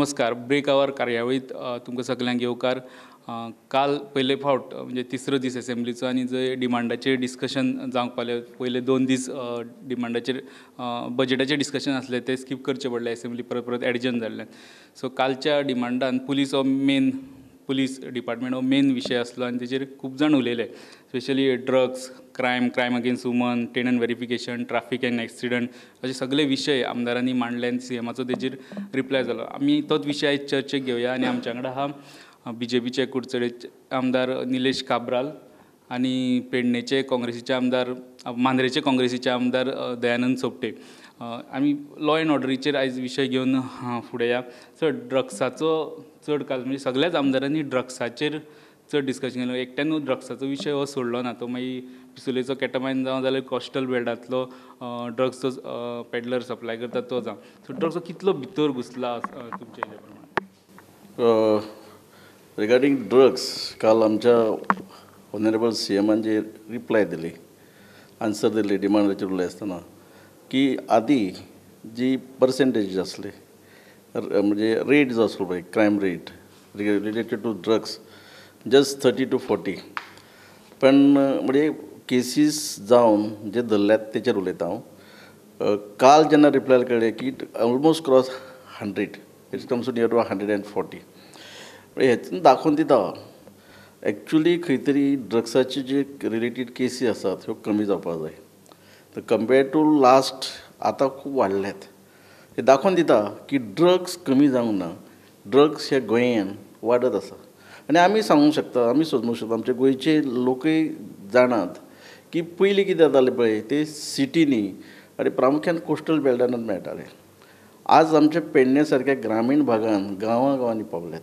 नमस्कार. Break our कार्यावळींत तुमकां सगल्यांक येवकार. काल पयले फावट म्हणजे तिसरो दीस एसेंब्लीचो आनी जंय डिमांडाचेर डिस्कशन जावंक पावलें. पयले 2 दीस डिमांडाचेर बजेटाचेर डिस्कशन आसलें तें स्कीप करचें पडलें. एसेंब्ली परत परत एडजर्न जाल्ल्यान. सो कालच्या डिमांडान पुलीस हो मेन, पुलीस डिपार्टमेंट हो मेन विशय आसलो आनी तेजेर खूब जाण उलयले. Specially drugs, crime, crime against woman, tenant verification, traffic and accident अशे सगळे विशय आमदारांनी मांडले आनी सीएमाचो तेजेर रिप्लाय जालो. आमी तोच विशय आयज चर्चेक घेवया आनी आमच्या वांगडा आहा बीजेपीचे कुडचडेचे आमदार निलेश काब्राल आनी पेडणेचे काँग्रेसीचे आमदार, मांद्रेचे काँग्रेसीचे आमदार दयानंद सोपटे. आमी लॉ एंड ऑर्डरीचेर आयज विशय घेवन फुडें या. सर, ड्रग्साचो चड काल म्हणजे सगल्याच आमदारांनी ड्रग्साचेर चड डिस्कशन केलें. एकट्यानूच ड्रग्साचो विशय हो सोडलो ना. तो मागीर पिसुर्लेचो केटामायन जावं जाल्यार कोस्टल बेल्टांतलो ड्रग्स पेडलर सप्लाय करता तो जावं. सो ड्रग्स कितलो भितर घुसला तुमच्या हेज्या प्रमाणे? रिगार्डींग ड्रग्स काल आमच्या ऑनरेबल सी एमान जे रिप्लाय दिली, आन्सर दिली डिमांडाचेर उलय आसतना की आदी जी पर्सेंटेज आसली म्हणजे रेट जो आसलो पळय crime rate related to drugs just 30 to 40, पण म्हणजे केसीस जावन जे धरल्यात तेचेर उलयता हांव. काल जेन्ना रिप्लाय कळ्ळें की almost cross 100, it comes to near to 140. हेतून दाखोवन दिता एक्चुली खंय तरी ड्रग्साचे जे रिलेटेड केसी आसात ह्यो कमी जावपाक जाय. तर कंपेर्ड टू लास्ट आतां खूब वाडल्यात. हे दाखोवन दिता की ड्रग्स कमी जावंक ना, ड्रग्स हे गोंयान वाडत आसा. आनी आमी सांगूंक शकता, आमी समजूंक शकता, आमचे गोंयचे लोकूय जाणात की पयलीं कितें जातालें पळय ते सिटींनी आनी प्रामुख्यान कोस्टल बेल्टानूच मेळटालें. आज आमच्या पेडणे सारक्या ग्रामीण भागान गांवां गांवांनी पावल्यात.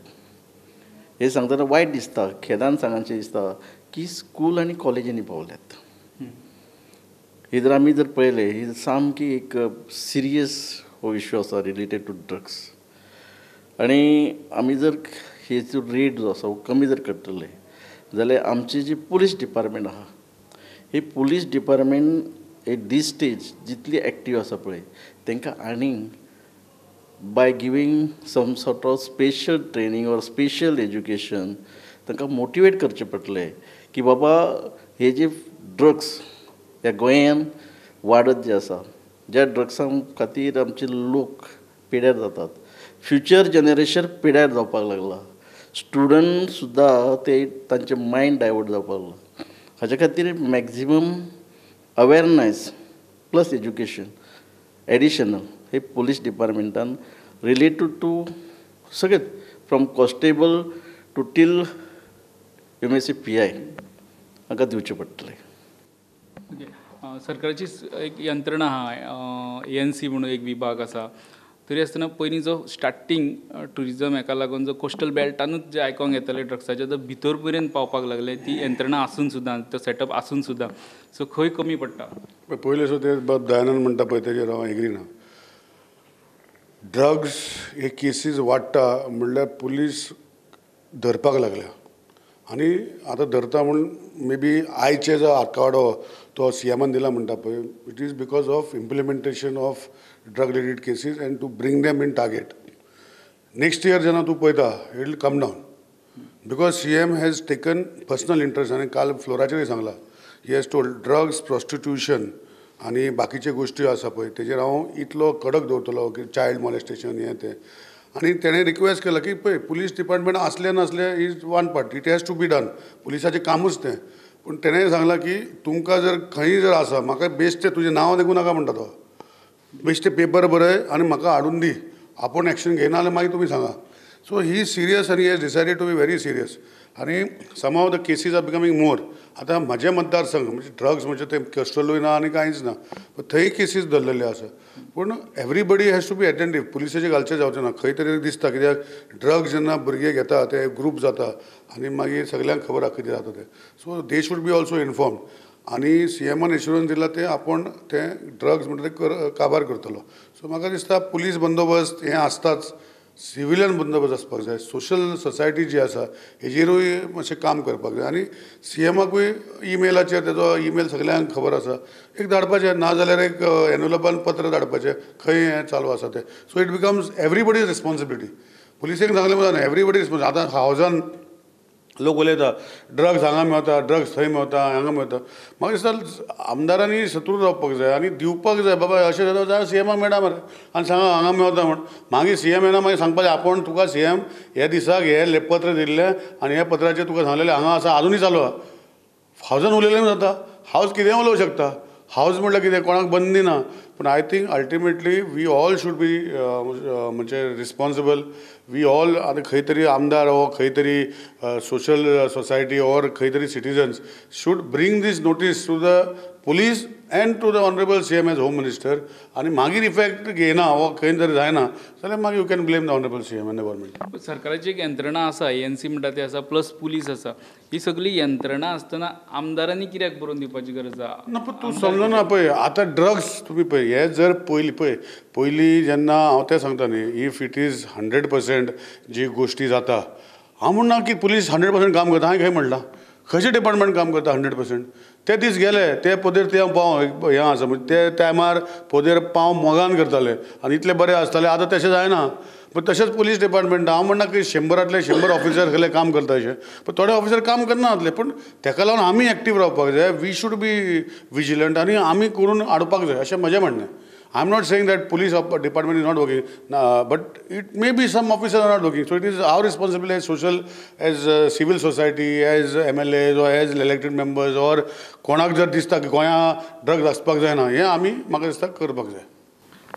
हें सांगतना वायट दिसता, खेदान सांगचें दिसता की स्कूल आनी कॉलेजींनी पावल्यात. ही जर आमी जर पळयलें, ही सामकी एक सिरियस हो इश्यू आसा रिलेटेड टू ड्रग्स. आनी आमी जर हेचो रेट जो आसा हो कमी जर करतले जाल्यार आमची जी पुलीस डिपार्टमेंट आहा, ही police department at this stage जितली एक्टीव आसा पळय तांकां आनीक by giving some sort of special training or special education तांकां मोटिवेट करचें पडटलें की बाबा हे जे ड्रग्स ह्या गोंयान वाडत जे आसा, ज्या ड्रग्सां खातीर आमचे लोक पिड्यार जातात, फ्युचर जनरेशन पिड्यार जावपाक लागला, स्टुडंट सुद्दां ते तांचे मायंड डायवर्ट जावपाक लागला. हाच्या खातीर maximum awareness plus education additional हे पुलीस डिपार्टमेंटान रिलेटेड टू सगळेच from constable to till MSc PI हांकां दिवचें पडटलें. ओके, सरकाराची एक यंत्रणा आहा, एएनसी म्हणून एक विभाग आसा. तरी आसतना पयलीं जो स्टार्टींग ट्युरिजम हेका लागून जो कोस्टल बेल्टानूच जे आयकोंक येतालें ड्रग्साचें, तो भितर पर्यंत पावपाक लागलें. ती यंत्रणा आसून सुद्दां, तो सेटअप आसून सुद्दां, सो खंय कमी पडटा? पयलें सो ते बाब दयानंद म्हणटा पळय तेजेर हांव एग्री ना. ड्रग्स हे केसीस वाडटा म्हणल्यार पुलीस धरपाक लागल्या आनी आतां धरता म्हूण मे बी आयचे जो आंकडो तो सीएमान दिला म्हणटा पळय, it is because of implementation of drug related cases and to bring them in target. Next year जेन्ना तूं पळयता it will come down because CM has taken personal interest. आनी काल फ्लोराचेरूय सांगलां, he has told drugs, prostitution आनी बाकीच्यो गोश्टी आसा पळय तेजेर हांव इतलो कडक दवरतलो की चायल्ड मॉलेस्टेशन हें तें. आनी तेणें रिक्वेस्ट केलां की पळय पुलीस डिपार्टमेंट आसलें नासलें is one part, it has to be done, पुलिसाचें कामूच तें. पूण तेणें सांगलां की तुमकां जर खंयी जर आसा म्हाका बेश्टें तुजें नांव देखून नाका म्हणटा तो, बेश्टें पेपर बरय आनी म्हाका हाडून दी, आपूण एक्शन घेयना जाल्यार मागीर तुमी सांगा. सो ही सिरियस आनी he has decided to be very serious. आनी somehow the cases are becoming more. आतां म्हजे मतदारसंघ म्हणजे ड्रग्स म्हणजे ते कस्टलूय ना आनी कांयच ना, थंय केसीस धरलेले आसा. पूण everybody has to be attentive, पुलिसाचे घालचें जावचें ना. खंय तरी दिसता कित्याक ड्रग्स जेन्ना भुरगे घेता ते ग्रूप जाता आनी मागीर सगल्यांक खबर आसा कितें जाता तें. So they should be also informed. आनी सीएमान एश्युरन्स दिला तें आपूण तें ड्रग्स म्हणटा तें काबार करतलो. सो म्हाका दिसता पुलीस बंदोबस्त हें आसताच, सिविलियन बंदोबस्त आसपाक जाय, सोशल सोसायटी जी आसा हेजेरूय मातशें काम करपाक जाय. आनी सीएमाकूय ईमेलाचेर तेजो ईमेल सगल्यांक खबर आसा, एक धाडपाचें, ना जाल्यार एक एनवलपान पत्र धाडपाचें खंय हें चालू आसा तें. So it becomes everybody's responsibility. पुलिसेक सांगलें म्हणून एवरीबडी रिस्पॉन्सिबल. आतां हावजान लोक उलयता ड्रग्स हांगा मेळता, ड्रग्स थंय मेळता, हांगा मेळता. म्हाका दिसता आमदारांनी सतूर रावपाक जाय आनी दिवपाक जाय, बाबा अशें जाता जाल्यार सी एमाक मेळटा मरे आनी सांगा हांगा मेळता म्हण. मागीर सी एम येना, मागीर सांगपाचें आपूण तुका सी एम हे दिसाक हें पत्र दिल्लें आनी ह्या पत्राचेर तुका सांगलेलें हांगा आसा, आजुनूय चालू आहा. हावजान उलयलें जाता, हावज कितेंय उलोवंक शकता, हावज म्हळ्यार कितें कोणाक बंदी ना. पूण I think ultimately we all should be म्हणजे रिस्पोन्सिबल. We all आतां खंय तरी आमदार हो खंय तरी सोशल सोसायटी ऑर खंय तरी citizens should bring this notice to the police and to the honourable C M as home minister. आनी मागीर इफेक्ट घेयना वो खंय तरी जायना जाल्यार मागीर you can blame the honourable C M and the government. सरकाराची एक यंत्रणा आसा, ए एन सी म्हणटा ती आसा, प्लस पुलीस आसा, ही सगळी यंत्रणा आसतना आमदारांनी कित्याक बरोवन दिवपाची गरज आसा? ना, पण तूं समजना पळय आतां ड्रग्स तुमी पळय हे जर पयलीं पळय पयलीं जेन्ना हांव तें सांगता न्ही, if it is 100% जी गोश्टी जाता, हांव म्हणना की पुलीस 100% काम करता. हांवें खंय म्हणलां? खंयचें डिपार्टमेंट काम करता 100%? ते दीस गेले, ते पदेर ते पाव हें आसा म्हणजे ते टायमार पदेर पाव मोगान करताले आनी इतले बरे आसताले. आतां तशें जायना. पण तशेंच पुलीस डिपार्टमेंट हांव म्हणना की 100 100 ऑफिसर सगळे काम करता अशें, पण थोडे ऑफिसर काम करना जातले. पूण तेका लागून आमी एक्टीव रावपाक जाय, we should be vigilant आनी आमी करून हाडपाक जाय अशें म्हजें म्हणणें. I am not saying that police department is not working, but it may be some officers are not working. So it is our responsibility as social, as civil society, as MLAs or as elected members or कोणाक जर दिसता की गोंया drugs आसपाक जायना, हें आमी म्हाका दिसता करपाक जाय.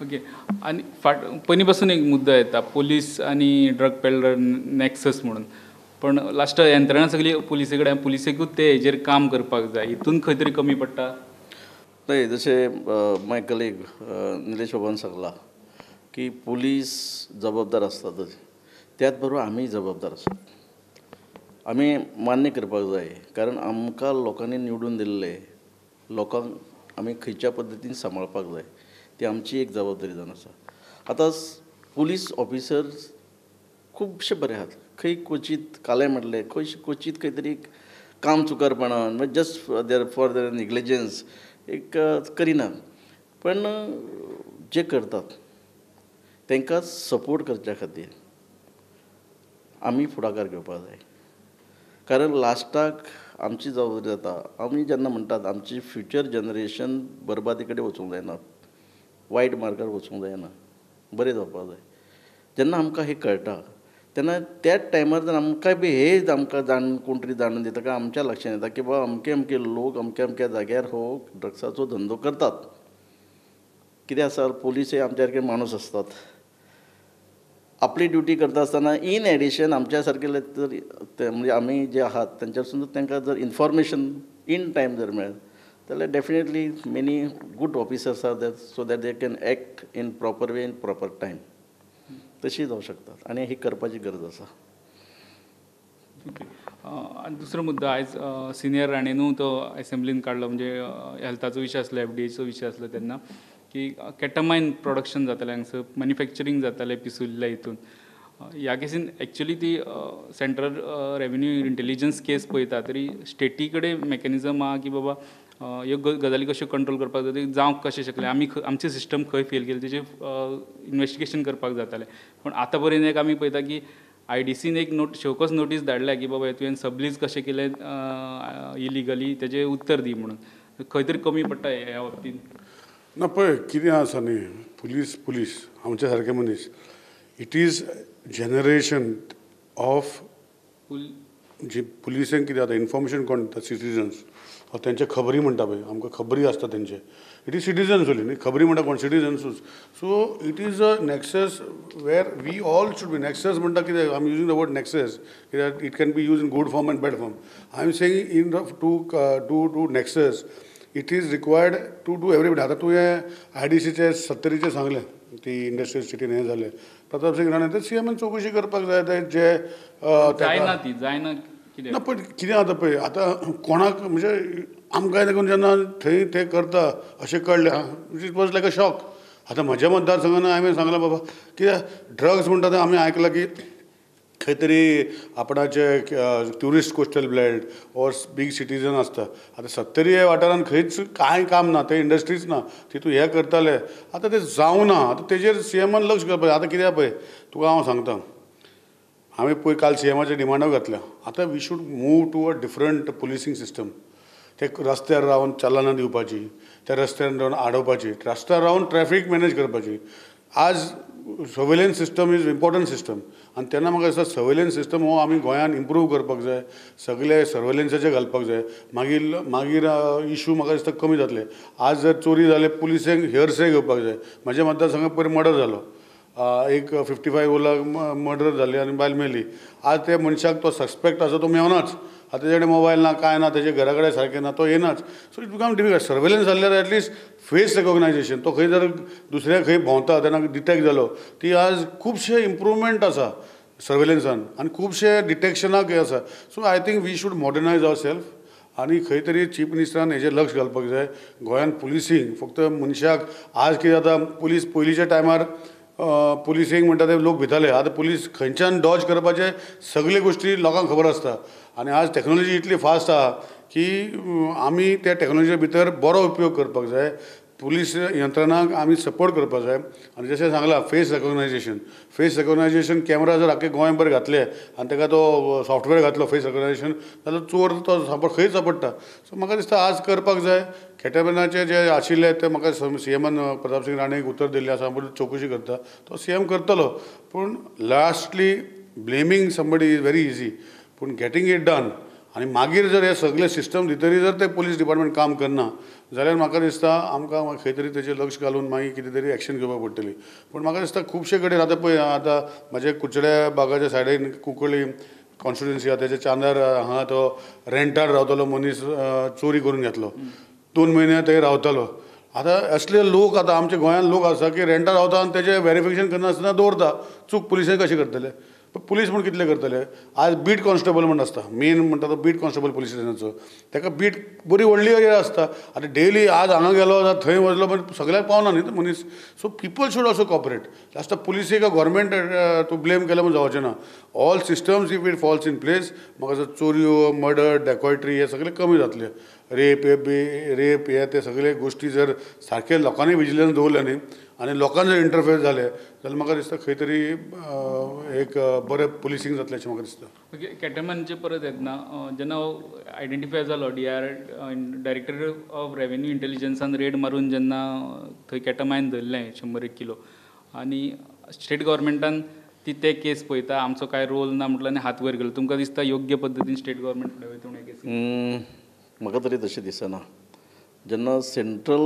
ओके, आनी फाट पयलीं पासून एक मुद्दो येता पुलीस आनी ड्रग पेडलर नॅक्सस म्हणून, पण लास्ट यंत्रणा सगळी पुलिसे कडेन, पुलिसेकूच ते हेजेर काम करपाक जाय, हितून खंय तरी कमी पडटा. नाही, जशें माय कलीग निलेश बाबान सांगलां की पुलीस जबाबदार आसतातच, त्याच बरोबर आमी जबाबदार आसात. आमी मान्य करपाक जाय, कारण आमकां लोकांनी निवडून दिल्ले, लोकांक आमी खंयच्या पद्दतीन सांबाळपाक जाय ती आमची एक जबाबदारी जावन आसा. आतां पुलीस ऑफिसर खुबशे बरे आहात, खंय क्वचीत कालें म्हटलें, खंय क्वचीत खंय तरी काम चुकारपणान म्हणजे just there for their negligence एक करिनात, पण जे करतात तांकां सपोर्ट करच्या खातीर आमी फुडाकार घेवपाक जाय. कारण लास्टाक आमची जबाबदारी जाता. आमी जेन्ना म्हणटात आमची फ्युचर जनरेशन बरबादी कडेन वचूंक जायना, वायट मार्गार वचूंक जायना, बरें जावपाक जाय. जेन्ना आमकां हें कळटा तेन्ना त्याच टायमार जर आमकां बी हे आमकां जाण कोण तरी जाणून दिता काय आमच्या लक्षांत येता की बाबा अमके अमके लोक अमके अमक्या जाग्यार हो ड्रग्साचो धंदो करतात. कितें आसा, पुलीस हे आमच्या सारके माणूस आसतात, आपली ड्युटी करता आसतना इन एडिशन आमच्या सारकेले जर ते म्हणजे आमी जे आहात तांच्या सुद्दां तांकां जर इन्फॉर्मेशन इन टायम जर मेळत जाल्यार definitely many good officers are that, so that they can act in proper way in proper time. तशी जावं शकतात आनी ही करपाची गरज आसा. ओके, आनी दुसरो मुद्दो आयज सिनियर राणेनू तो एसेंब्लीन काडलो, म्हणजे हेल्थाचो विशय आसलो, एफ डी एचो विशय आसलो तेन्ना, की केटामायन प्रोडक्शन जातालें हांगसर, मॅन्युफॅक्चरींग जातालें पिसुर्ल्या हितून. ह्या केसीन एक्चुली ती सेंट्रल रेवेन्यू इंटेलिजन्स केस पळयता तरी स्टेटी कडेन मॅकॅनिजम आहा की बाबा ह्यो गजाली कश्यो कंट्रोल करपाक जाय, जावंक कशें शकलें, आमी आमचें सिस्टम खंय फेल केलें तेजें इनवेस्टिगेशन करपाक जातालें. पूण आतां पर्यंत एक आमी पळयता की I D scene एक नोट शोकॉज नोटीस धाडल्या की बाबा तुवें सबलीज कशें केलें इलिगली तेजें उत्तर दी म्हणून. खंय तरी कमी पडटा ह्या बाबतींत. ना, पळय कितें आसा न्ही, पुलीस पुलीस आमच्या सारके मनीस, it is generation of जी पुलिसेंक कितें जाता, इन्फॉर्मेशन कोण दिता, सिटिजन्स वा तेंचे खबरी म्हणटा पळय, आमकां खबरी आसता तेंचे, it is citizens only न्ही. खबरी म्हणटा कोण, सिटिजन्सूच. So it is a nexus where we all should be. Nexus म्हणटा कितें, I am using the word nexus कित्याक it can be use in good form and bad form. I am saying in the to to to nexus it is required to do everybody. आतां तुवें I D सीचे सत्तरीचें सांगलें, ती industrial सिटीन हें जालें, प्रताप सिंग राणे, ते सी एमान चवकशी करपाक जाय ते जे जायना ती जायना कित्याक ना? पण कितें जाता पळय, आतां कोणाक म्हणजे आमकां देखून जेन्ना थंय ते करता अशें कळ्ळें, it was like a shock. आतां म्हज्या मतदारसंघान हांवें सांगलां बाबा, कित्याक ड्रग्स म्हणटा तें आमी आयकलां की खंय तरी आपणाचे tourist coastal belt or big citizen आसता. आतां सत्तरी ह्या वाठारान खंयच कांय काम ना, थंय इंडस्ट्रीज ना, तितून हें करताले. आतां तें जावना, आतां तेजेर सी एमान लक्ष घालपाक जाय. आतां कितें पळय, तुका हांव सांगता, आमी पळय काल सीएमाच्या डिमांडाक घातल्या. आतां we should move to a different policing system. ते रस्त्यार रावन चलना दिवपाची, त्या रस्त्यार रावन आडोवपाची, रस्त्यार रावन ट्रॅफीक मॅनेज करपाची. आज surveillance system is important system आनी तेन्ना म्हाका दिसता सर्वेलन्स सिस्टम हो आमी गोंयांत इम्प्रूव करपाक जाय, सगळे सर्वेलन्साचे घालपाक जाय. मागीर मागीर इशू म्हाका दिसता कमी जातले. आज जर चोरी जाले पुलिसेक हियरसे घेवपाक जाय. म्हज्या मतदारसंघात पयर मर्डर जालो, एक 55 वोला मर्डर जाली आनी बायल मेली. आज त्या मनशाक तो सस्पेक्ट आसा तो मेवनाच. आतां तेजे कडेन मोबायल ना, कांय ना, तेजे घरा कडेन सारकें ना, तो येनाच. So it become difficult. Surveillance जाल्यार एटलिस्ट फेस रेकॉग्नायजेशन, तो खंय जर दुसऱ्या खंय भोंवता तेन्ना डिटेक्ट जालो. ती आज खुबशे इम्प्रूवमेंट आसा सर्वेलन्सान आनी खुबशे डिटेक्शनाक हें आसा. So I think we should modernise our self आनी खंय तरी चीफ मिनिस्टरान हेजेर लक्ष घालपाक जाय. गोंयांत पुलिसींग फक्त मनशाक आज कितें जाता, पुलीस पयलींच्या टायमार पुलिसींग म्हणटा ते लोक भिताले. आतां पुलीस खंयच्यान डॉज करपाचे सगळे गोश्टी लोकांक खबर आसता. आनी आज टॅक्नोलॉजी इतली फास्ट आहा की आमी त्या टॅक्नोलॉजी भितर बरो उपयोग करपाक जाय. पुलीस यंत्रणांक आमी सपोर्ट करपाक जाय. आनी जशें सांगलां face recognisation, face recognisation camera जर आख्खे गोंयभर घातले आनी ताका तो सॉफ्टवेअर घातलो फेस रेकॉग्नायजेशन जाल्यार चोर तो खंय सापडटा. सो म्हाका दिसता आज करपाक जाय. केटामेनाचे जे आशिल्ले ते म्हाका सीएमान प्रतापसिंग राणेक उतर दिल्लें आसा, पूण चवकशी करता तो सीएम करतलो. पूण lastly blaming somebody is very easy, पूण गेटिंग it done आनी मागीर जर हे सगळे सिस्टम भितरय जर ते पुलीस डिपार्टमेंट काम करना जाल्यार म्हाका दिसता आमकां खंय तरी तेजेर लक्ष घालून मागीर कितें तरी एक्शन घेवपाक पडटली. पूण म्हाका दिसता खुबशे कडेन आतां पळय, आतां म्हजे कुडचड्या बागाच्या सायडीन कुंकळ्ळी कॉन्स्टिट्युएन्सी आसा, तेच्या चांदर हांगा तो रेंटार रावतलो मनीस चोरी करून घेतलो, 2 म्हयने थंय रावतालो. आतां असले लोक आतां आमच्या गोंयांत लोक आसा की रेंटार रावता आनी तेजें वेरिफिकेशन करनासतना दवरता. चूक पुलिसांक कशें करतले? पुलीस म्हूण कितले करतले? आज बीट कॉन्स्टेबल म्हण आसता, मेन म्हणटा तो बीट कॉन्स्टेबल पुलीस स्टेशनाचो, ताका बीट बरी व्हडली एरिया आसता. आतां डेली आज हांगा गेलो थंय वचलो पण सगळ्याक पावना न्ही तो मनीस. So people should also cooperate. लास्टाक पुलिसेक गव्हर्मेंट तूं ब्लेम केल्यार म्हूण जावचें ना. All systems if it falls in place म्हाका दिसता चोरयो, मर्डर, डेकॉयट्री हे सगळे कमी जातले. रेप रेप हे ते सगळे गोश्टी जर सारके लोकांनी विजिलन्स दवरलें न्ही आनी लोकांक जर इंटरफेअर जालें जाल्यार म्हाका दिसता खंय तरी एक बरें पुलिसींग जातलें अशें म्हाका दिसता. ओके, केटमॅनाचेर परत येतना जेन्ना आयडेंटिफाय जालो डीआर डायरेक्टर ऑफ रेवेन्यू इंटेलिजन्सान रेड मारून जेन्ना थंय केटमायन धरलें 101 किलो आनी स्टेट गव्हर्मेंटान ती ते केस पळयता, आमचो कांय रोल ना म्हटलं आनी हात वयर गेलो. तुमकां दिसता योग्य पद्दतीन स्टेट गव्हर्मेंट फुडें वयता म्हणून हे केसीन? म्हाका तरी तशें दिसना. जेन्ना सेंट्रल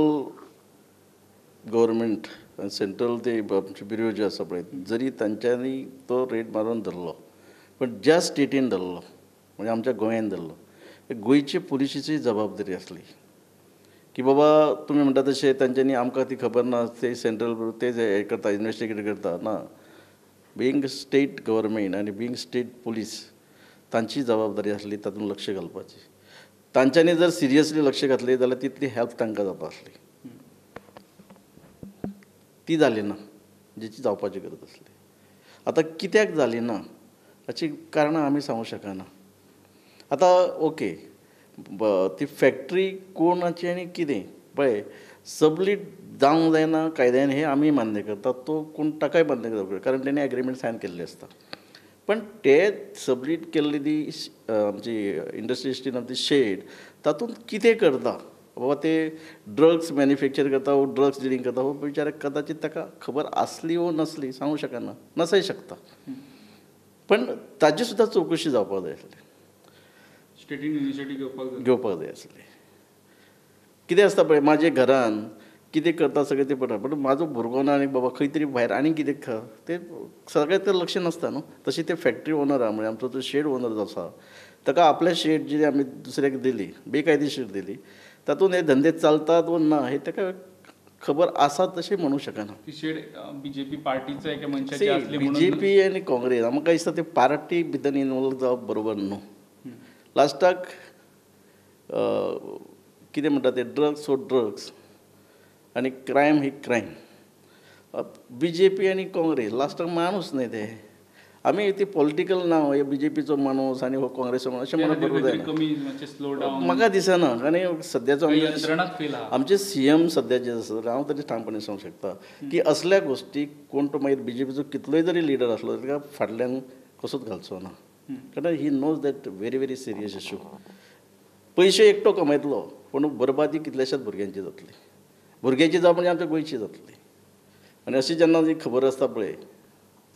गव्हर्मेंट सेंट्रल ते आमचे ब्युरो जे आसा पळय, जरी तांच्यांनी तो रेड मारून धरलो, पण ज्या स्टेटीन धरलो म्हणजे आमच्या गोंयान धरलो, गोंयचे पुलिशेची जबाबदारी आसली की बाबा तुमी म्हणटा तशें तांच्यांनी आमकां ती खबर ना, ते सेंट्रल ते हे करता, इन्वेस्टिगेट करता ना. बिंग स्टेट गव्हर्मेंट आनी बिंग स्टेट पुलीस तांची जबाबदारी आसली तातूंत लक्ष घालपाची. तांच्यांनी जर सिरियसली लक्ष घातलें जाल्यार तितली हेल्प तांकां जावपा आसली, ती जाली ना जिची जावपाची गरज आसली. आतां कित्याक जाली ना हाची कारणां आमी सांगूंक शकना. आतां ओके, ती फॅक्ट्री कोणाची आनी कितें पळय सबलीट जावंक जायना कायद्यान हें आमी मान्य करता, तो कोण ताकाय मान्य करता, कारण तेणी एग्रीमेंट सायन केल्लें आसता. पण ते सबलीट केल्ली ती आमची इंडस्ट्रियलिस्टीन आमची शेड तातूंत कितें करता बाबा, ते ड्रग्स मॅन्युफॅक्चर करता वो ड्रग्स डिलींग करता हो विचार कदाचित ताका खबर आसली वो नासली सांगूंक शकना, नासय शकता. पण ताजी सुद्दां चवकशी जावपाक जाय आसली, स्टेटीन इनिशिएटीव घेवपाक जाय आसली. कितें आसता पळय, म्हाजे घरान कितें करता सगळें तें पळयता, पूण म्हाजो भुरगो ना आनी बाबा खंय तरी भायर आनी कितें तें सगळें तें लक्ष नासता न्हू. तशें ते फॅक्ट्री ओनर आहा म्हणजे आमचो तो शेड ओनर जो आसा ताका आपल्या शेड जी आमी दुसऱ्याक दिली, बेकायदेशीर दिली, तातूंत हे धंदे चलतात वो ना हे ताका खबर आसा तशें म्हणूंक शकना. ती शेड बीजेपी पार्टीचो एका मनशाची आसली म्हणून बीजेपी आनी काँग्रेस आमकां दिसता ते पार्टी भितर इनवॉल्व जावप बरोबर न्हू. लास्टाक कितें म्हणटा ते ड्रग्स हो ड्रग्स आनी क्रायम ही क्रायम. बीजेपी आनी काँग्रेस लास्टाक माणूस न्हय ते, आमी ती पॉलिटिकल ना, हे बीजेपीचो माणूस आनी हो काँग्रेसचो माणूस अशें म्हणप बरोबर जायना म्हाका दिसना. आनी सद्याचो आमचे सीएम सद्याचे आसा, हांव तरी ठामपणी सांगूंक शकता की असल्या गोश्टी कोण तो मागीर बीजेपीचो कितलोय जरी लिडर आसलो ताका फाटल्यान कसोच घालचो ना, कारण he knows that very very serious issue. पयशे एकटो कमयतलो पूण बरबादी कितल्याशाच भुरग्यांची जातली, भुरग्यांची जावं म्हणजे आमच्या गोंयची जातली. आनी अशी जेन्ना जी खबर आसता पळय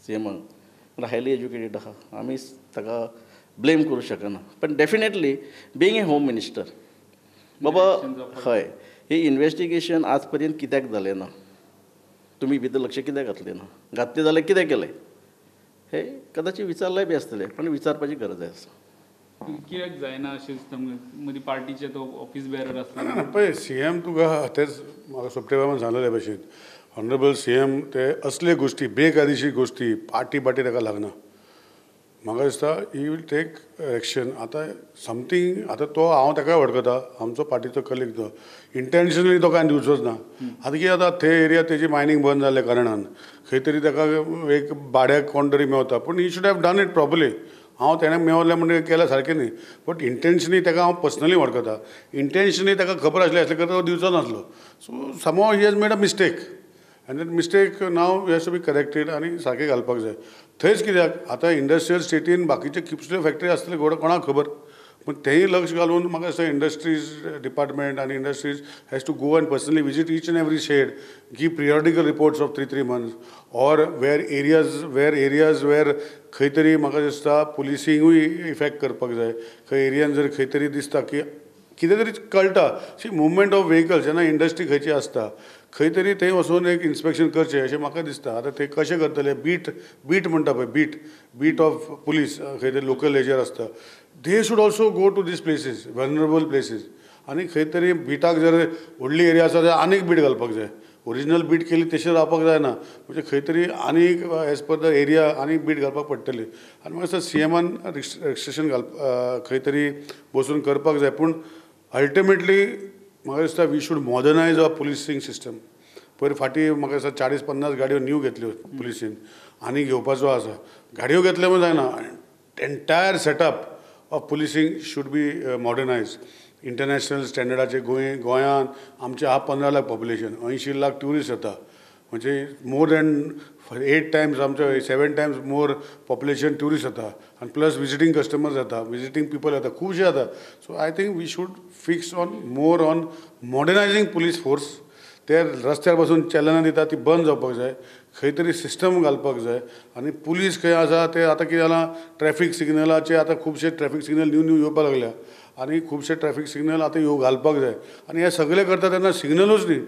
सी एमाक, हायली एज्युकेटेड आहा, आमी ताका ब्लेम करूं शकना, पण definitely being a home minister बाबा हय ही इन्वेस्टिगेशन आज पर्यंत कित्याक जालें ना, तुमी भितर लक्ष कित्याक घातलें ना, घातलें जाल्यार कितें केलें हे कदाचित विचारलें बी आसतलें, पण विचारपाची गरज आसा. कित्याक जायना अशें दिसता मदीं पार्टीचे तो ऑफीस बेरर आसता ना पळय सी एम तुका तेच म्हाका सोपटे बाबान सांगलेले भशेन ऑनरेबल सी एम ते असले गोश्टी बेकायदेशीर गोश्टी पार्टी पार्टी ताका लागना. म्हाका दिसता he will take action. आतां समथींग आतां तो हांव ताका वळखता, आमचो पार्टीचो कलीग तो इंटेन्शनली तो कांय दिवचोच ना. आतां कितें जाता थंय एरिया तेजी मायनींग बंद जाल्ल्या कारणान खंय तरी ताका एक भाड्याक कोण तरी मेवता, पूण he should have done it properly. हांव तेणें मेवलें म्हणून केलें सारकें न्ही, बट इंटेन्शनली ताका हांव पर्सनली वळखता, इंटेन्शनली ताका खबर आसली आसलें तर तो दिवचो नासलो. So somehow he has made a mistake आनी that mistake now has to be corrected आनी सारकें घालपाक जाय. थंयच कित्याक आतां इंडस्ट्रियल स्टेटीन बाकीचे खुबश्यो फॅक्टरी आसतल्यो कोणाक खबर, पूण तेंय लक्ष घालून म्हाका दिसता इंडस्ट्रीज डिपार्टमेंट आनी industries has to go and personally visit each and every shed, give periodical reports of 3-3 months or where areas where खंय तरी म्हाका दिसता पुलिसिंगूय इफेक्ट करपाक जाय. खंय एरियान जर खंय तरी दिसता की कितें तरी कळटा शी मुवमेंट ऑफ व्हेकल्स जेन्ना इंडस्ट्री खंयची आसता खंय तरी थंय वचून एक इन्स्पेक्शन करचें अशें म्हाका दिसता. आतां ते कशें करतले, बीट बीट म्हणटा पळय, बीट बीट ऑफ पुलीस खंय तरी लोकल हेजेर आसता, they should also go to these places vulnerable places. आनी खंय तरी बिटाक जर व्हडली एरिया आसा जाल्यार आनीक बीट घालपाक जाय, ओरिजिनल बीट केली तशें रावपाक जायना, म्हणजे खंय तरी आनीक एज पर the area आनीक बीट घालपाक पडटली. आनी म्हाका दिसता सी एमान रिस्ट्रिक्शन घाल खंय तरी बसून करपाक जाय, पूण अल्टिमेटली म्हाका दिसता we should modernise our policing system. पयर फाटीं म्हाका दिसता 40-50 गाडयो न्यू घेतल्यो पुलिसीन आनी घेवपाचो आसा, गाडयो घेतल्यो म्हूण जायना, entire setup of policing should be modernise. International स्टँडर्डाचे गोंयांत आमचें आहा 15 लाख पॉप्युलेशन, 80 लाख ट्युरिस्ट येता, म्हणजे मोर दॅन 8 टायम्स आमचो 7 टायम्स मोर पॉप्युलेशन ट्युरिस्ट येता आनी प्लस विजिटींग कस्टमर्स येता, विजिटींग पिपल येता, खुबशे येता. So I think we should fix on more on modernising police force. ते रस्त्यार बसून चलनां दिता ती बंद जावपाक जाय, खंय तरी सिस्टम घालपाक जाय. आनी पुलीस खंय आसा ते आतां कितें जालां ट्रॅफीक सिग्नलाचे आतां खुबशे ट्रॅफीक सिग्नल न्यू न्यू येवपाक लागल्या आनी खुबशे ट्रॅफीक सिग्नल आतां ह्यो घालपाक जाय. आनी हे सगळे करता तेन्ना सिग्नलूच न्ही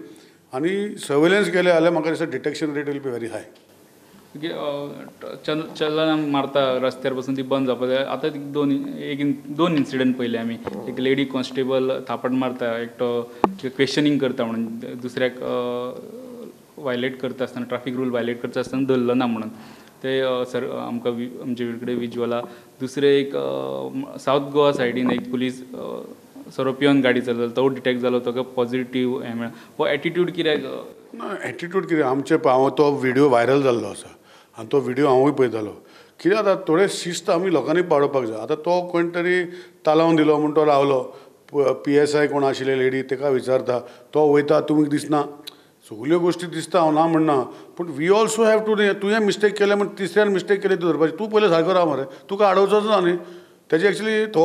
आनी सर्वेलन्स केलें जाल्यार म्हाका दिसता detection rate will be very high. चलना मारता रस्त्यार बसून ती बंद जावपाक जाय. आतां दोन इन्सिडंट पळयले आमी, एक लेडी कॉन्स्टेबल थापट मारता एकटो क्वेश्चनींग करता म्हणून दुसऱ्याक वायलेट करता आसतना ट्राफीक रूल वायलेट करता आसतना धरलो ना म्हणून ते सर आमकां आमचे कडेन विज्युअला. दुसरें एक सावथ गोवा सायडीन एक पुलीस सोरो पिवन गाडी चलयता तो डिटेक्ट जालो, ताका पॉझिटीव हें मेळ्ळा. हो एटिट्यूड कित्याक ना, एटिट्यूड कितें आमचे हांव तो व्हिडियो व्हायरल जाल्लो आसा आनी तो व्हिडियो हांवूय पळयतालो. कितें जाता थोडें शिस्त आमी लोकांनी पाळोवपाक जाय. आतां तो कोण तरी तालावन दिलो म्हूण तो रावलो, पी एस I कोण आशिल्ले लेडी ताका विचारता, तो वयता तुमी दिसना, सगल्यो गोश्टी दिसता हांव ना म्हणना, पूण we also have to. तुवें मिस्टेक केलें म्हूण तिसऱ्यान मिस्टेक केली तूं धरपाची, तूं पयलें सारको राव मरे, तुका आडोवचोच ना न्ही. तेजे एक्चुली तो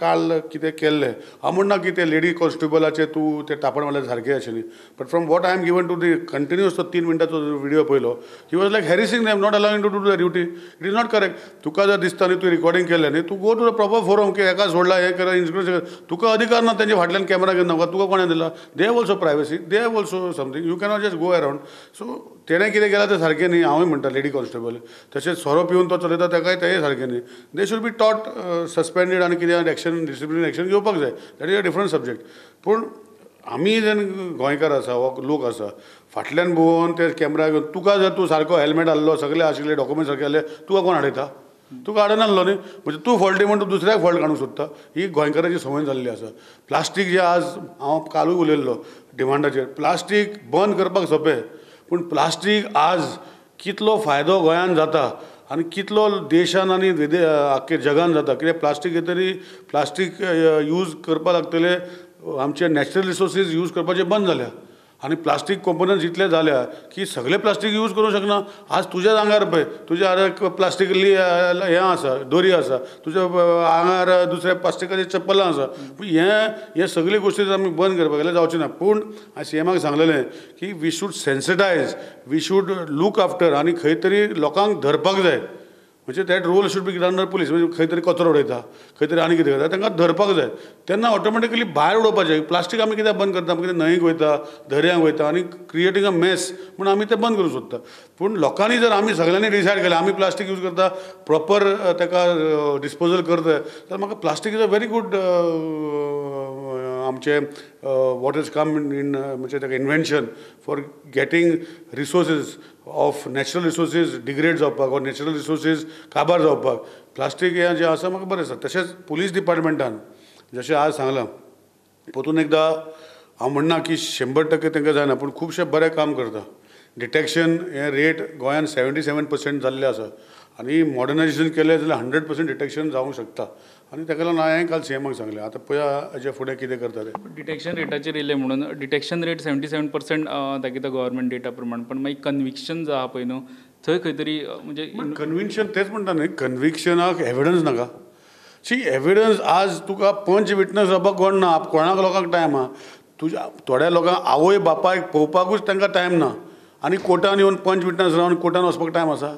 काल कितें केल्लें हांव म्हणना की ते लेडी कॉन्स्टेबलाचे तूं ते तापड मारल्यार सारकें आशिल्लें, but from what I am given to the continuous तो 3 मिनटाचो व्हिडियो पळयलो, he was like harassing them, not allowing to do the duty. It is not correct. तुका जर दिसता न्ही तूं रिकॉर्डिंग केलें न्ही, तूं go to the proper forum की हेका सोडला हें केलां इन्स्पेक्शन, तुका अधिकार ना तेंच्या फाटल्यान कॅमेरा घेवन वचपाक, तुका कोणें दिला? They have also privacy, they have also something, you cannot just go around. So तेणें कितें केलां तें सारकें न्ही, हांवूय म्हणटा लेडी कॉन्स्टेबल. तशेंच सोरो पिवन तो चलयता ताकाय तेंय सारकें न्ही. They should be taught suspended आनी कितें एक्शन डिसिप्लीन एक्शन घेवपाक जाय, that is a different subject. पूण आमी जेन्ना गोंयकार आसा वा लोक आसा फाटल्यान भोंवन ते कॅमेरा घेवन तुका जर तूं सारको हेल्मेट आहलो सगळे आशिल्ले डॉक्युमेंट सारके आहले तुका कोण हाडयता? तुका हाडनासलो न्ही, म्हणजे तूं फॉल्टी म्हण तूं दुसऱ्याक फॉल्ट काडूंक सोदता. ही गोंयकाराची संवय जाल्ली आसा. प्लास्टीक जे आज हांव कालूय उलयल्लो डिमांडाचेर, प्लास्टीक बंद करपाक सोंपें, पूण प्लास्टीक आज कितलो फायदो गोंयांत जाता आनी कितलो देशान आनी आख्खे जगान जाता. कित्याक प्लास्टीक तरी प्लास्टीक यूज करपाक लागतले, आमचे नॅचरल रिसोर्सीस यूज करपाचे बंद जाल्या. आनी प्लास्टीक कॉम्पोनंट्स इतले जाल्या की सगळे प्लास्टीक यूज करूंक शकना. आज तुज्याच आंगार पळय, तुज्या आंगार प्लास्टीक हें आसा, दोरी आसा, तुज्या आंगार दुसऱ्या प्लास्टिकाची चप्पलां आसा. हें हे सगळे गोश्टी जर आमी बंद करपाक गेल्यार जावचें ना. पूण हांवें सी एमाक सांगलेलें की we should sensitize, we should look after आनी खंय तरी लोकांक धरपाक जाय. म्हणजे that role should be done by police. म्हणजे खंय तरी कचरो उडयता, खंय तरी आनी कितें करता, तांकां धरपाक जाय. तेन्ना ऑटोमॅटिकली भायर उडोवपाचें. प्लास्टीक आमी कित्याक बंद करता? कित्याक न्हंयेक वयता, दर्यांक वयता आनी क्रिएटींग अ मेस म्हूण आमी तें बंद करूंक सोदता. पूण लोकांनी जर आमी सगळ्यांनी डिसायड केलें आमी प्लास्टीक यूज करता, प्रॉपर ताका डिस्पोजल करता, जाल्यार म्हाका plastic is a very good आमचें what is come in म्हणजे ताका invention for getting resources of natural resources degrade जावपाक वा नॅचरल रिसोर्सीस काबार जावपाक प्लास्टीक हें जें आसा म्हाका बरें दिसता. तशेंच पुलीस डिपार्टमेंटान जशें आज सांगलां, परतून एकदां हांव म्हणना की 100% तांकां जायना, पूण खुबशें बरें काम करता. डिटेक्शन हें रेट गोंयांत 77% जाल्लें आसा आनी मॉडर्नायजेशन केलें जाल्यार 100% डिटेक्शन जावंक शकता. आनी ताका लागून हांवें काल सी एमाक सांगलें. आतां पळया हाजे फुडें कितें करता तें. डिटेक्शन रेटाचेर येयलें म्हणून डिटेक्शन रेट 77% दाखयता गव्हर्मेंट डेटा प्रमाण, पण मागीर कन्विक्शन जो आहा पळय न्हू थंय खंय तरी म्हणजे कन्विक्शन तेच म्हणटा न्ही, कन्विक्शनाक एविडन्स नाका. सी एविडन्स आज तुका पंच विटनस जावपाक कोण ना, कोणाक लोकांक टायम आहा. तुज्या थोड्या लोकांक आवय बापायक पळोवपाकूच तांकां टायम ना आनी कोर्टान येवन पंच विटनस रावन कोर्टान वचपाक टायम आसा.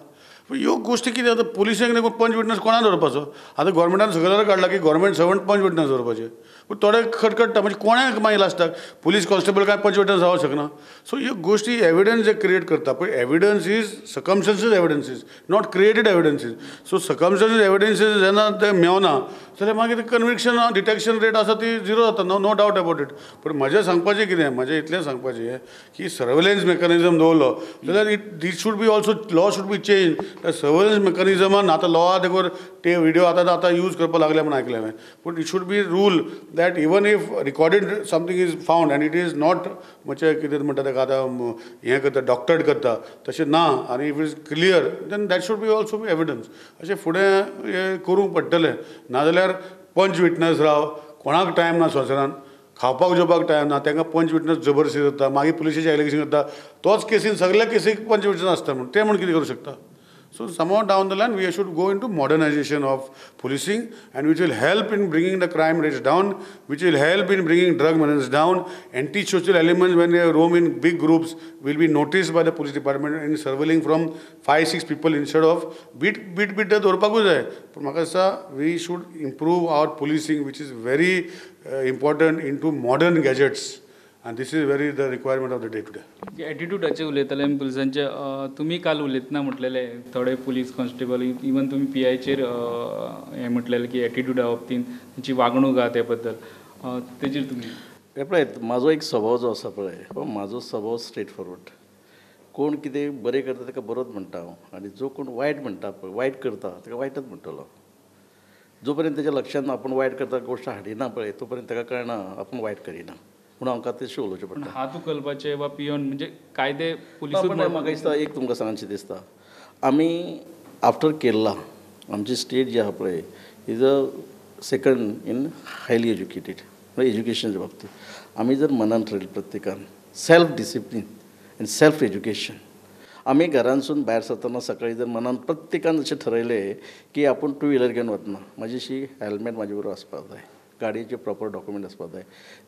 ह्यो गोश्टी कितें आतां पुलिसेक देखून पंच विटनस कोणा दवरपाचो? आतां गोवोरमेंटान सगळ्याक काडला की गोवोरमेंट सर्वंट पंच विटनस दवरपाचे, पूण थोडे खटखट्टा म्हणजे कोणाक मागीर लास्टाक पुलीस कॉन्स्टेबल काय पंच विटनस जावंक शकना. सो ह्यो गोश्टी एविडन्स जे क्रिएट करता पळय, evidence is circumstances evidences, not created evidences. So circumstances evidences जेन्ना ते मेवना जाल्यार मागीर कन्विक्शन डिटेक्शन रेट आसा ती झिरो जाता, नो डावट अबाउट it. पूण म्हजें सांगपाचें कितें, म्हजें इतलें सांगपाचें की सर्वेलन्स मेकॅनिजम दवरलो जाल्यार it this should be also law should be change. Surveillance मेकॅनिजमान आतां लॉ देखून ते व्हिडियो आतां आतां यूज करपाक लागले म्हूण आयकलें हांवें. पूण it should be rule that even if recorded something is found and it is not म्हणजे कितें म्हणटा ताका आतां हें करता, डॉक्टर्ड करता तशें ना, आनी if is clear then that should be also be evidence. अशें फुडें हें करूंक पडटलें. नाजाल्यार पंच विटनस राव, कोणाक टायम ना, संवसारान खावपाक जेवपाक टायम ना, तांकां पंच विटनस जबरदस्ती जाता, मागीर पुलिशेचें एलिगेशन करता, तोच केसीन सगल्या केसीक पंच विटनस आसता म्हूण ते म्हूण कितें करूं शकता. So somehow down the line we should go into modernization of policing, and which will help in bringing the crime rates down, which will help in bringing drug menace down. Anti-social elements when they roam in big groups will be noticed by the police department in surveilling from 5-6 people instead of bit bit bit दवरपाकूच जाय. पूण म्हाका दिसता we should improve our policing, which is very important into modern gadgets, and this is very the requirement of the day today. एटिट्यूडाचे उलयताले आमी पुलिसांचे, तुमी काल उलयतना म्हटलेले थोडे पुलीस कॉन्स्टेबल इवन तुमी पी आयचेर हें म्हटलेलें की एटिट्यूडा बाबतीन तांची वागणूक आहा ते बद्दल, तेजेर तुमी हे पळय म्हाजो एक स्वभाव जो आसा पळय, म्हाजो स्वभाव स्ट्रेट फॉरवर्ड. कोण कितें बरें करता ताका बरोच म्हणटा हांव, आनी जो कोण वायट म्हणटा पळय, वायट करता ताका वायटच म्हणटलो. जो पर्यंत तेच्या लक्षांत आपूण वायट करता गोश्ट हाडिना पळय तो पर्यंत ताका कळना आपूण वायट करिना, म्हणून आमकां तशें उलोवचें पडटा. हात उखलपाचे वा पियोन म्हणजे कायदे पुलिसूच. म्हाका दिसता एक तुमकां सांगचें दिसता, आमी आफ्टर केरला आमची स्टेट जी आहा पळय is a second in highly educated, म्हणजे एज्युकेशनाच्या बाबतींत आमी जर मनान ठरयलें प्रत्येकान self discipline and self education, आमी घरांतसून भायर सरतना सकाळी जर मनान प्रत्येकान अशें ठरयलें की आपूण टू व्हिलर घेवन वतना म्हाजी हेल्मेट म्हाजे बरोबर आसपाक जाय, गाडयेचे प्रॉपर डॉक्युमेंट आसपाक जाय,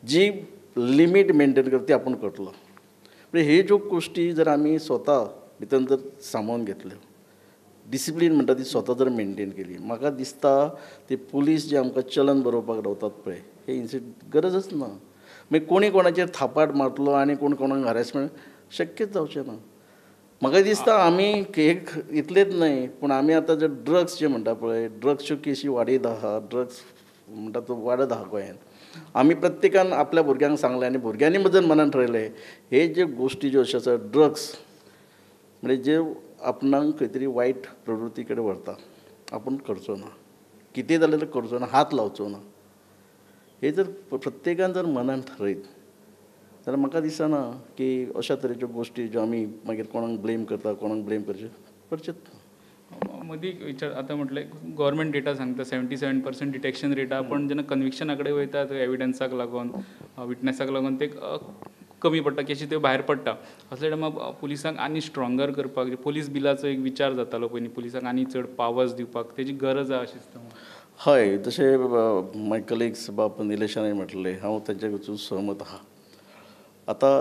जी लिमीट मेनटेन करता ती आपूण करतलो. म्हणजे हे ज्यो गोश्टी जर आमी स्वता भितर जर सामावून घेतल्यो, डिसिप्लीन म्हणटा ती स्वता जर मेनटेन केली, म्हाका दिसता ते पुलीस जे आमकां चलन बरोवपाक रावतात पळय हे इन्सिडंट गरजच ना. मागीर कोणी कोणाचेर थापाट मारतलो आनी कोण कोणाक हॅरेसमेंट शक्यच जावचें ना. म्हाका दिसता आमी एक इतलेंच न्हय पूण आमी आतां जे ड्रग्स जे म्हणटा पळय, ड्रग्सच्यो केशी वाडयत आहा, ड्रग्स म्हणटा तो वाडत आहा गोंयांत. आमी प्रत्येकान आपल्या भुरग्यांक सांगलें आनी भुरग्यांनी जर मनान ठरयलें हे जे गोश्टी ज्यो अश्यो आसा ड्रग्स म्हणजे जे आपणाक खंय तरी वायट प्रवृत्ती कडेन व्हरता, आपूण करचो ना, कितें जालें जाल्यार करचो ना, हात लावचो ना, हे जर प्रत्येकान जर मनान ठरयत जाल्यार म्हाका दिसना की अशा तरेच्यो गोश्टी ज्यो आमी मागीर कोणाक ब्लेम करता, कोणाक ब्लेम करचें करचेच ना. मदीं विचार आतां म्हटलें गव्हर्मेंट डेटा सांगता 77% डिटेक्शन रेट आहा, पण जेन्ना कन्विक्शना कडेन वयता थंय एविडन्साक लागून विटनसाक लागून ते कमी पडटा, केशी त्यो भायर पडटा. असल्या टायमार पुलिसांक आनी स्ट्रोंगर करपाक पोलीस बिलाचो एक विचार जातालो पयलीं, पुलिसांक आनी चड पावर्स दिवपाक तेजी गरज आसा अशें दिसता. हय, जशें माय कलिग्स बाब निलेशान म्हटलें हांव तांच्या कडसून सहमत आहा. आतां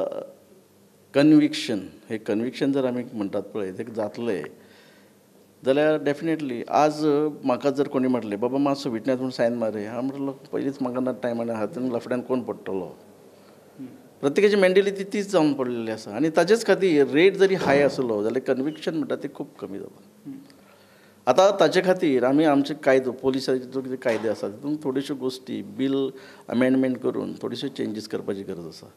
कन्विक्शन, हे कन्विक्शन जर आमी म्हणटात पळय तें जातलें जाल्यार डेफिनेटली आज म्हाका जर कोणी म्हटलें बाबा मातसो विटनेस म्हूण सायन मार, हांव म्हटलो पयलींच म्हाका ना टायम आनी हातून लफड्यान कोण पडटलो. प्रत्येकाची मेंटेलिटी तीच जावन पडलेली आसा आनी ताजेच खातीर रेट जरी हाय आसलो जाल्यार कन्विक्शन म्हणटा तें खूब कमी जाता. आतां ताचे खातीर आमी आमचे कायदो पोलिसाचे जो कितें कायदे आसा तितून थोड्योश्यो गोश्टी बील अमेंडमेंट करून थोड्योश्यो चेंजीस करपाची गरज आसा.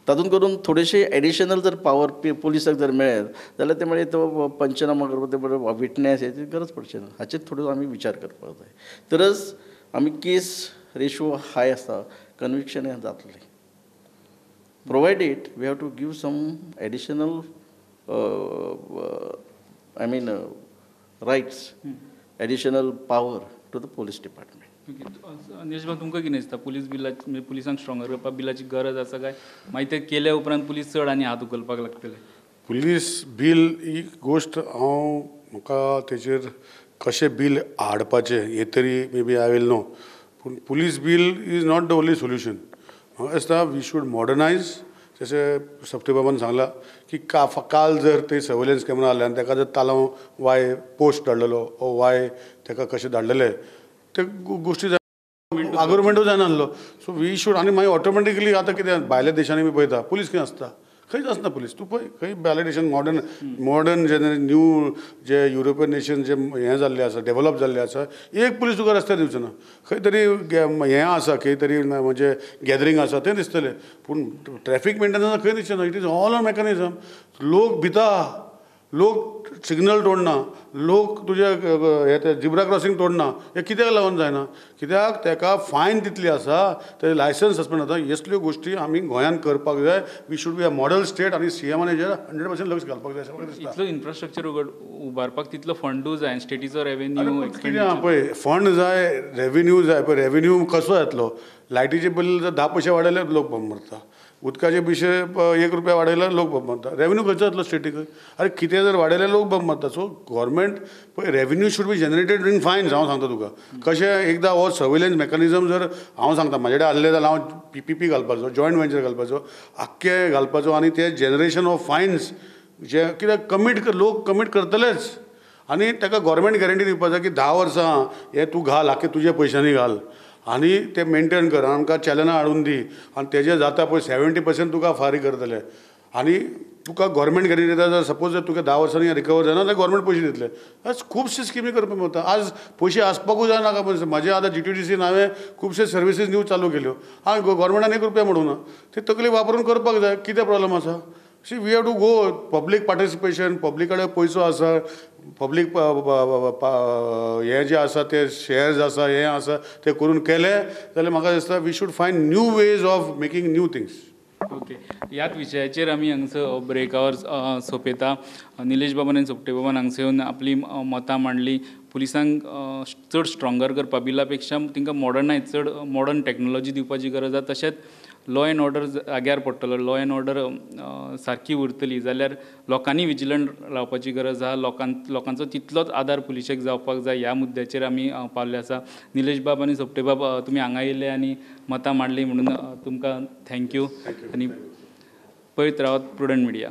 तातूंत करून थोडेशे एडिशनल जर पावर पोलिसाक जर मेळत जाल्यार ते मागीर तो पंचनामा करपाक ते बरें विटनेस हेची गरज पडची ना. हाचेर थोडो आमी विचार करपाक जाय तरच आमी केस रेशो हाय आसा कन्विक्शन हें जातलें. Provided we have to give some additional I mean rights, additional power to the police department. Nilesh बाब, तुमकां कितें दिसता पुलीस बिलाची म्हणजे पुलिसांक स्ट्रोंगर करपाक बिलाची गरज आसा काय मागीर तें केल्या उपरांत पुलीस चड आनी हात उखलपाक लागतले? पुलीस बील ही गोश्ट हांव म्हाका तेचेर कशें बील हाडपाचें हें तरी maybe I will know, पूण police bill is not the only solution. म्हाका दिसता we should modernise, जशें सप्ते बाबान सांगलां की काल जर ते सर्वेलन्स कॅमेरा आसले आनी ताका जर तालांव वाय पोस्ट धाडलेलो ओ वाय ताका कशें धाडलेले ते गोश्टी आगोरमेंटूय जायना आसलो. सो we should आनी मागीर ऑटोमॅटिकली आतां कितें भायल्या देशांनी बी पळयता पुलीस खंय आसता, खंयच आसना पुलीस. तूं पळय खंय भायल्या देशान मॉडर्न मॉडर्न जे न्यू जे युरोपियन नेशन जे हें जाल्लें आसा डेवलप जाल्लें आसा, एक पुलीस तुका रस्त्यार दिवचो ना. खंय तरी हें आसा खंय तरी म्हणजे गॅदरींग आसा तें दिसतलें, पूण ट्रॅफीक मेंटेनन्स खंय दिसचें ना. It is all a mechanism. लोक भिता, लोक सिग्नल तोडना, लोक तुजे हे ते जिब्रा क्रॉसींग तोडना, हें कित्याक लागून जायना? कित्याक ताका फायन तितली आसा, तेजें लायसन्स सस्पेंड जाता. असल्यो गोश्टी आमी गोंयांत करपाक जाय. We should be a model state आनी सी एमान हेजेर 100% लक्ष घालपाक जाय अशें म्हाका दिसता. इतलो इन्फ्रास्ट्रक्चर उबारपाक तितलो फंडूय जाय, स्टेटीचो रेवेन्यू कितें आहा पळय, फंड जाय, रेवेन्यू जाय. पळय रेवेन्यू कसो येतलो? लायटीचे बिल जर 10 पयशे वाडयल्यार लोक मरता, उदकाचे पयशे 1 रुपया वाडयल्यार लोक बम मारता. रेवेन्यू खंयचो येतलो स्टेटीक? आरे कितें जर वाडयल्यार लोक बम मारता. सो गव्हर्मेंट पळय revenue should be generated in fines. हांव सांगता तुका कशें एकदां हो सर्वेलन्स मॅकॅनिजम जर हांव सांगता म्हाजे कडेन आसलें जाल्यार हांव PPP घालपाचो, जॉयंट वेंचर घालपाचो, आख्खें घालपाचो आनी ते जनरेशन ऑफ फायन्स जे कित्याक कमीट लोक कमीट करतलेच आनी ताका गव्हर्मेंट गॅरंटी दिवपाक जाय की 10 वर्सां हें तूं घाल, आख्खें तुज्या पयशांनी घाल आनी ते मेनटेन कर, आमकां चॅलनां हाडून दी आनी तेजें जाता पळय 70% तुका फारीक करतले आनी तुका गव्हर्मेंट गॅरंटी दिता. जर सपोज जर तुका 10 वर्सांनी रिकवर जायना जाल्यार गव्हर्मेंट पयशे दितले. आज खुबशे स्किमी करपाक मेळटा. आज पयशे आसपाकूय जाय नाका, पण म्हाजे आतां GTDCन हांवें खुबशे सर्विसीस न्यू चालू केल्यो, हांवें गव्हर्मेंटान 1 रुपया म्हणूं ना, ते तकली वापरून करपाक जाय. कितें प्रॉब्लम आसा? See we have to go public participation, public कडेन पयसो आसा, पब्लीक हें जें आसा ते शेयर्स आसा, हें आसा तें करून केलें जाल्यार म्हाका दिसता we should find new ways of making new things. Okay, ह्याच विशयाचेर आमी हांगसर ब्रेक our सोंपयता. निलेश बाबान आनी सोपटे बाबान हांगसर येवन आपली मतां मांडली. पुलिसांक चड स्ट्रोंगर करपाक बिला पेक्षा तांकां मॉडर्नायज चड मॉडर्न टॅक्नोलॉजी दिवपाची गरज आसा. तशेंच लॉ एंड ऑर्डर जाग्यार पडटलो, लॉ एंड ऑर्डर सारकी उरतली जाल्यार लोकांनी विजिलंट रावपाची गरज आसा. लोकांचो तितलोच आदार पुलिशेक जावपाक जाय. ह्या मुद्द्याचेर आमी पावल्ले आसा. निलेश बाब आनी सोपटे बाब, तुमी हांगा येयले आनी मतां मांडली म्हणून तुमकां thank you. आनी पळयत रावात प्रुडंट मिडिया.